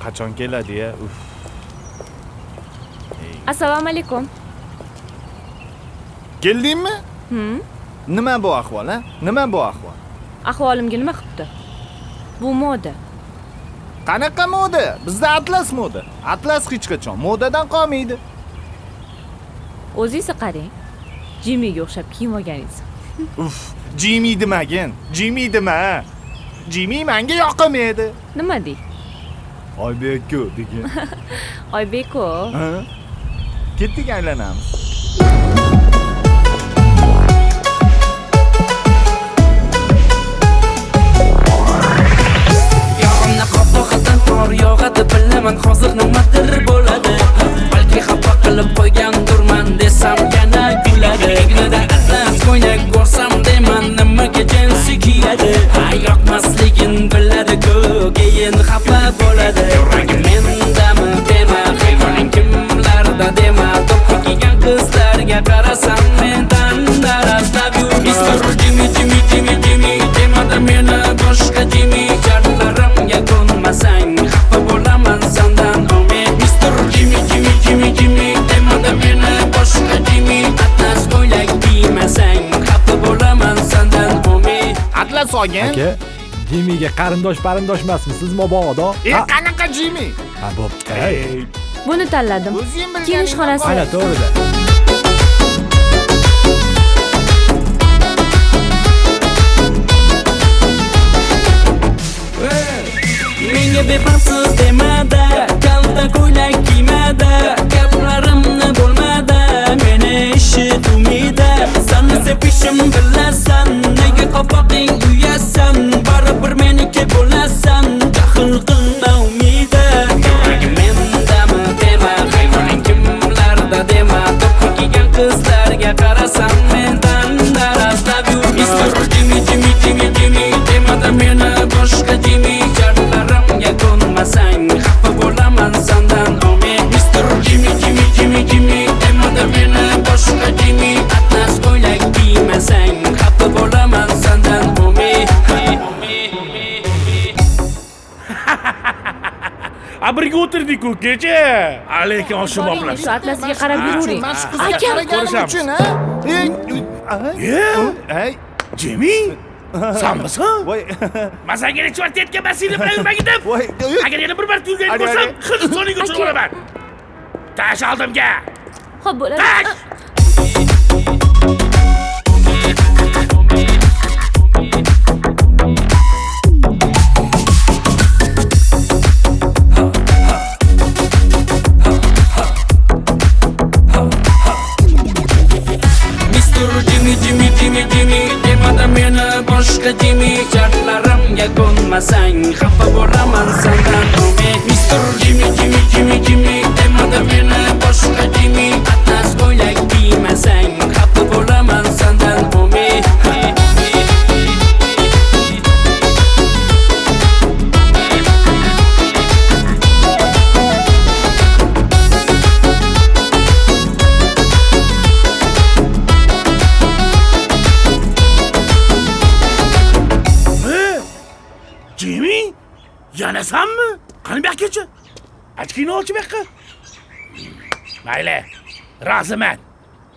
Qachon keladi ya? Uf. Assalomu alaykum. Keldingmi? Nima bu ahvol, ha? Nima bu ahvol? Ahvolimga nima qilibdi? Bu moda. Qanaqa moda? Bizda atlas moda. Atlas hech qachon modadan qolmaydi. O'zingiz qarang. Jimmyga o'xshab kiyim olganingiz. Uf, Jimmy demagin. Jimmy dema. Jimmy menga yoqmaydi. Nima dey? Oybek-ku degan. Oybek-ku. Ha? Ketdik aylanamiz. Yorimni qopog'idan qor yog'adi, bilaman hozir nimadir bo'ladi. Balki xafa qilib qo'ygandirman desam yana kuladi. Egnida atlas ko'ylak ko'rsam deyman nimaga jinsi kiyadi. Ha, yoqmasligin biladi-ku, keyin xafa bo'ladi. Yuragim mendami dema, xayoling kimlarda dema. To'ppa kiygan qizlarga qarasam mendan darazlab yur. Mister Jimmy, Jimmy, Jimmy, Jimmy demada meni boshqa Jimmy. Shartlarimga ko'nmasang xafa bo'laman sandan umid. Mister Jimmy, Jimmy, Jimmy, Jimmy demada meni boshqa Jimmy. Atlas ko'ylak kiymasang xafa bo'laman sandan umid. Atlas olgin. Aka, Jimmyga qarindosh parindosh emasmisiz mabodo? Qanaqa Jimmy? Ha, bo'pti. Buni tanladim. O'zing bilganing. Kiyinish xonasi. Ana to'g'rida. Menga befarqsiz demada, kalta ko'ylak kiymada, gaplarimni bo'lmada, meni eshit umida. Seni sevishim bilasan, nega qopoqing uyasan, baribir meniki bo'lasan, jahl qilma umida. Yuragim mendami dema, xayoling kimlarda dema, to'ppa kiygan qizlarga qarasam mendan darazlab yur. Mister Jimmy, Jimmy, Jimmy, Jimmy demada meni boshqa Jimmy. Shartlarimga ko'nmasang xafa bo'laman sandan umid. Mister Jimmy, Jimmy, Jimmy, Jimmy demada meni boshqa Jimmy. Atlas ko'ylak kiymasang xafa bo'laman sandan umid. A birga o'tirdik-ku kecha. Lekin oshib Boring, shu atlasga qarab yuravering. Man shu qizga Akam, qaraganim ko'rishamiz. uchun, ha? Ey, Jimmy? Sanmisan? Voy. Man senga necha marta aytganman, seni bilan yurmagin deb. Voy. Agar yana bir marta yurgan Ari, bo'lsam, ari. Hindistonga uchirib Aka. yuboraman. Tash oldimga. Xo'p, bo'ladi. Tash! Mister Jimmy, Jimmy, Jimmy, Jimmy demada meni boshqa Jimmy. Shartlarimga ko'nmasang xafa bo'laman sandan umid. Mister Jimmy, Jimmy, Jimmy, Jimmy demada meni boshqa Jimmy. Atlas ko'ylak kiymasang xafa bo'laman sandan umid. Jimmy? Yana sanmi? Qani bu yoqqa? Ochkini olchi bu yoqqa. Mayli, roziman.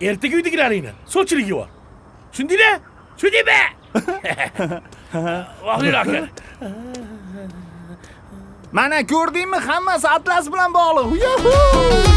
Ertaga uydagilaringni sovchilik yubor. Tushundingmi? Tushundingmi? Vohli aka. Mana ko'rdingmi, hammasi atlas bilan bog'liq. Yuhu!